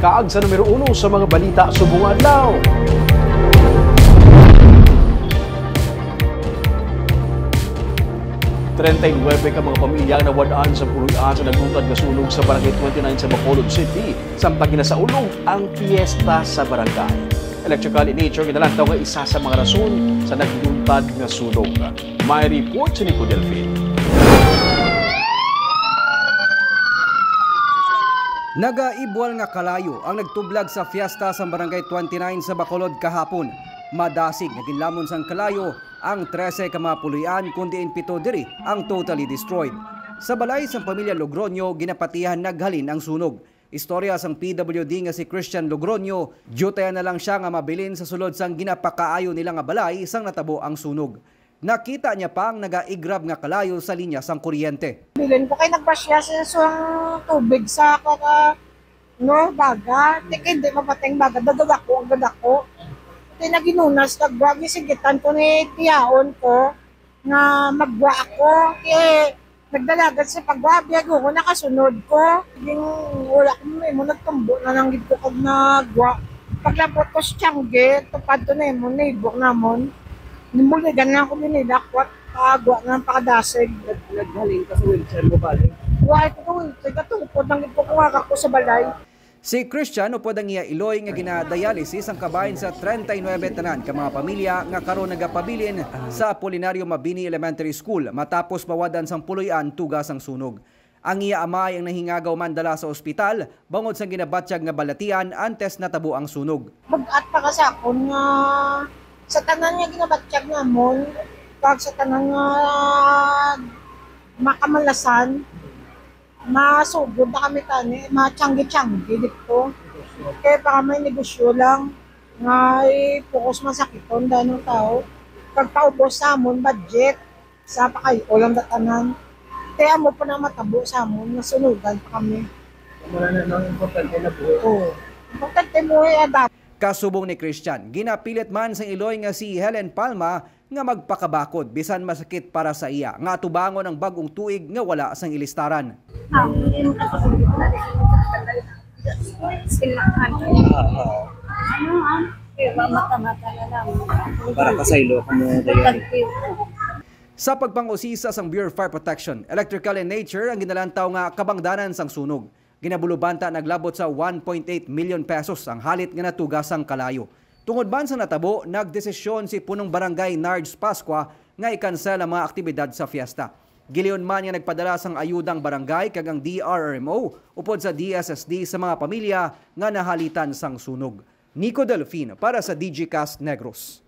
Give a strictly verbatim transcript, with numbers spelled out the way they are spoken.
Ag sa numero uno sa mga balita subong adlaw. Treinta y nueve ka mga pamilya ang nawad-an sa puloy-an sa nagluntad nga sunog sa Barangay twenty-nine sa Bacolod City, samtang ginasaulog ang piyesta sa barangay. Electrical in nature ginalantaw nga isa sa mga rason sa nagluntad nga sunog. May report si Nico Delfin. Nagaibwal nga kalayo ang nagtublag sa fiesta sa Barangay twenty-nine sa Bacolod kahapon. Madasig nga ginlamon sang kalayo ang trese ka mga puloy-an, kun diin pito diri ang totally destroyed. Sa balay sang pamilya Logroño, ginapatihan naghalin ang sunog. Istorya sang P W D nga si Christian Logroño, diutayan na lang sia nga mabilin sa sulod sang ginapakaayo nila nga balay sang natabo ang sunog. Nakita niya pa ang nagaigrab nga kalayo sa linya sang kuryente. Bilin ko kay nagbasya sa, sa tubig sa kaka, no, baga. Di kay di mapatay ang baga, dadadako, ang dadako. Di naginunas, kag wa, gisigitan ko ni tiyaon ko nga magwa ako. Kay nagdalagan sa pagwa, biyag ko, nakasunod ko. Ging wala ko may mo, nagtumbo na lang gid ko kag nagwa. Paglabot ko sa tiyangge, tupad to na mo, neighbor namon. Nimuligan na ako, binilakwat, pagwa na lang pakadasig. Nag-, naghalin ka sa wheelchair mo, bali? Wa ko sa wheelchair, katungkod lang gid ko, kung ako sa balay. Si Christian upod ang iya iloy nga gina-dialysis ang kabahin sa treinta y nueve tanan ka mga pamilya nga karon nagapabilin sa Apolinario Mabini Elementary School matapos mawadan sang puloy-an tuga sang sunog. Ang iya amay ang nahingagaw man dala sa ospital bangod sang ginabatyag nga balatian antes natabo ang sunog. Bug-at pa ka sa akon nga sa tanan nga ginabatyag namon, kag sa tanan nga makamalasan, masugod na kami tani, matiyanggi-tiyanggi dito. Kaya baka may negosyo lang nga i-focus masakiton dahil ng tao. Pagpaubos sa amon budget, sa pakay-o lang datanan. Kaya mo pa na matabo sa amon, nasunugan pa kami. Wala na nang importante na buhay. Oo. Importante mo ay adam. Kasubong ni Christian, ginapilit man sang iloy nga si Helen Palma nga magpakabakod bisan masakit para sa iya nga atubangon ang bag-ong tuig nga wala sang ilistaran. Para kasaylo ka mo, Dayan. Sa pagpang-usisa sang Bureau of Fire Protection, electrical in nature ang ginalantaw nga kabangdanan sang sunog. Ginabulubanta naglabot sa one point eight million pesos ang halit nga natuga sang kalayo. Tungod man sa natabo, nagdesisyon si Punong Barangay Nards Pascua nga i-cancel ang mga aktibidad sa fiesta. Giliyon man nga nagpadala sang ayuda ang barangay kag ang D R R M O upod sa D S S D sa mga pamilya nga nahalitan sang sunog. Nico Delfin para sa D G Cast Negros.